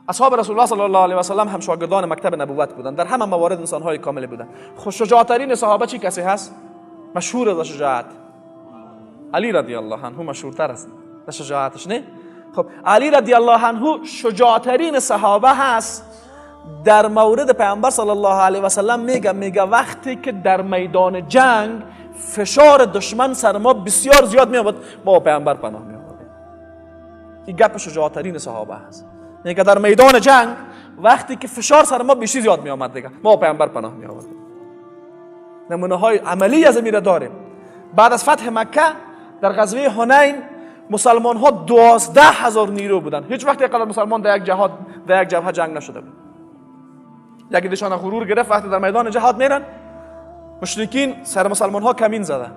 اصحاب رسول الله صلی الله علیه و سلم هم شاگردان مکتب نبوت بودند، در همه موارد انسان‌های کامل بودند. خب شجاعترین صحابه چی کسی هست؟ مشهور از شجاعت علی رضی الله عنه مشهورتر است در شجاعتش، نه؟ خب علی رضی الله عنه شجاعترین صحابه هست. در مورد پیامبر صلی الله علیه و سلم میگه وقتی که در میدان جنگ فشار دشمن سر ما بسیار زیاد می آمد، ما پیامبر پناه می آوردیم. این گپ شجاعترین صحابه هست. میگه در میدان جنگ وقتی که فشار سر ما بیشی زیاد می آمد دیگه، ما پیامبر پناه می آوردیم. نمونه های عملی از این داریم. بعد از فتح مکه در غزوه حنین مسلمان ها 12,000 نیرو بودن. هیچ وقت اینقدر مسلمان در یک جهاد، در یک جبهه جنگ نشده بود. یک دشان غرور گرفت، وقتی در میدان جهاد میرن مشرکین سر مسلمان ها کمین زدن.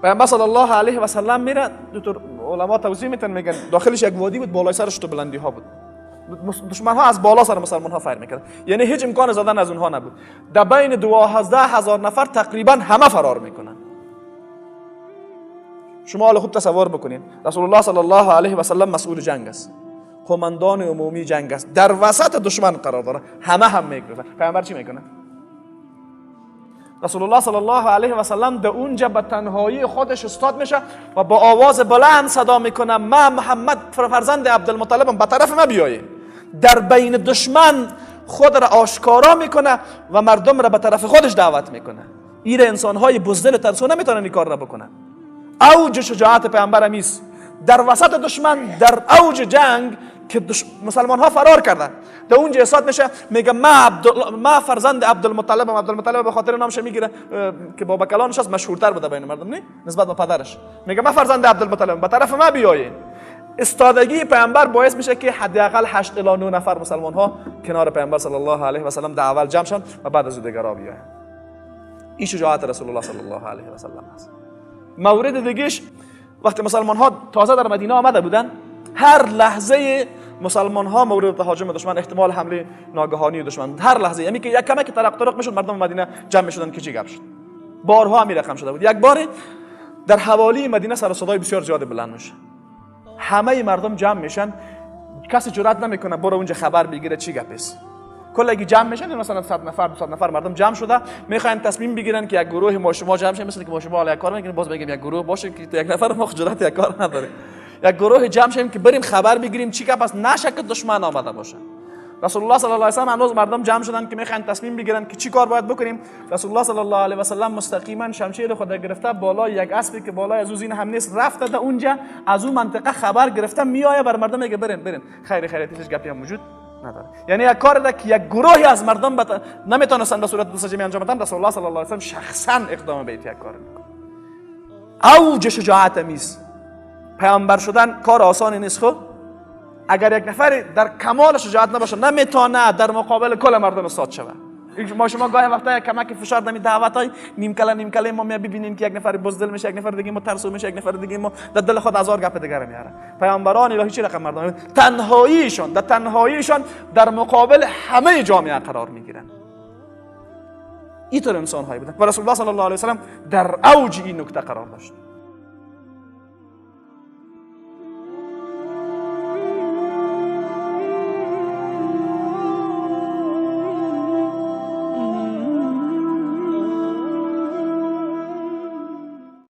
پیامبر صلی الله علیه و سلم میره، دو تا علما توضیح میتن، میگن داخلش یک وادی بود، بالای سرش تو بلندی ها بود. دشمن ها از بالا سر مسلمان ها فایر میکردن، یعنی هیچ امکان زدن از اونها نبود. در بین 12,000 نفر تقریبا همه فرار میکنن. شما حالا خوب تصور بکنین، رسول الله صلی الله علیه و سلم مسئول جنگ است، قماندان عمومی جنگ است، در وسط دشمن قرار داره، همه هم میگرفتن. پیامبر چی میکنه؟ رسول الله صلی الله علیه و سلم در اونجا به تنهایی خودش استاد میشه و با آواز بلند صدا میکنه ما محمد فرزند عبدالمطلبم، به طرف ما بیایید. در بین دشمن خود را آشکارا میکنه و مردم را به طرف خودش دعوت میکنه. این انسان های بزدل ترسو نمیتونن این کار را بکنن. اوج شجاعت پیامبر امیست در وسط دشمن، در اوج جنگ که مسلمان ها فرار کردن، در اونجا استاد میشه میگه ما فرزند عبدالمطلب، عبدالمطلب به خاطر نامش میگیره که بابا کلانش است، مشهورتر بوده بین مردم نه نسبت به پدرش. میگه ما فرزند عبدالمطلب، به طرف ما بیایین. استادگی پیامبر باعث میشه که حداقل 8 الی 9 نفر مسلمان ها کنار پیامبر صلی الله علیه و سلم در اول جمع شدن و بعد از دیگرها بیاین. این شجاعت رسول الله صلی الله علیه و سلم است. مورد دیگهش، وقتی مسلمان ها تازه در مدینه آمده بودن، هر لحظه مسلمان ها مورد تهاجم دشمن، احتمال حمله ناگهانی دشمن هر لحظه، یعنی که یک کمک طرق طرق میشد، مردم مدینه جمع میشدن که چی گپ شد. بارها همین رقم شده بود. یک بار در حوالی مدینه سر و صدای بسیار زیاد بلند میشه، همه مردم جمع میشن، کسی جرئت نمیکنه برو اونجا خبر بگیره چی گپ است. کلگی جمع میشن، مثلا 100 نفر 200 نفر مردم جمع شده، میخواین تصمیم بگیرن که یک گروه ما شما جمع شیم، مثل که ما شما حالا یک کار میکنیم، باز بگیم یک گروه باشه که یک نفر ما جرئت یک کار نداره، یک گروه جمع شیم که بریم خبر بگیریم چی گپ است، نشه که دشمن آمده باشه. رسول الله صلی الله علیه و سلم هنوز مردم جمع شدن که میخواین تصمیم بگیرن که چی کار باید بکنیم. رسول الله صلی الله علیه و سلم مستقیما شمشیر خود گرفته بالای یک اسبی که بالای از او زین هم نیست، رفته در اونجا از اون منطقه خبر گرفته میایه بر مردم میگه برین برین، خیر خیریت، هیچ گپی هم وجود نداره. یعنی یک کار که یک گروهی از مردم نمیتونستن به صورت دسته جمعی انجام بدن، رسول الله صلی الله علیه و سلم شخصا اقدام به یک کار میکنه. اوج شجاعت میست. پیامبر شدن کار آسانی نیست. خب اگر یک نفر در کمال شجاعت نباشه نمیتونه در مقابل کل مردم استاد شود. ما شما گاهی وقتا یک کمک فشار دمی دعوتای نیمکله نیمکله ما میبینیم که یک نفر بزدل میشه، یک نفر دیگه ما ترسو میشه، یک نفر دیگه ما در دل خود هزار گپ دیگه میاره. پیامبران الهی چه رقم مردم تنهاییشان در تنهاییشان در مقابل همه جامعه قرار میگیرن. اینطور انسان هایی بودن و رسول الله صلی الله علیه و سلم در اوج این نکته قرار داشت.